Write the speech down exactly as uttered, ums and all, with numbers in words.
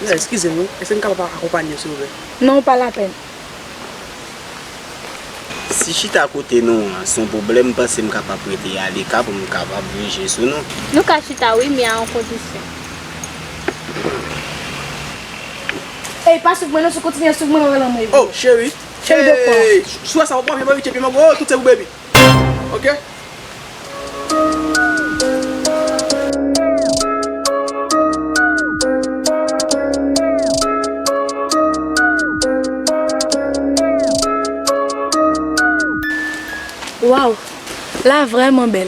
Eskize m wi, èske m kapab akonpanye w silvouplè? Non, pa lapèn. Si chita kote nou an se yon pwoblèm, m panse m kapab rete aleka pou m kapab vin jwe sou nou. Nou ka chita wi, men a yon kondisyon. Ey, pa swiv mwen non, si w kontinye swiv mwen, w ap wè lanmò epi. Oh, cheri. Cheri de kwa. Hey, sou sa w pran pye mwen, pye mwen, oh, tout se pou baby. Ok? Waw, la vrèman bèl.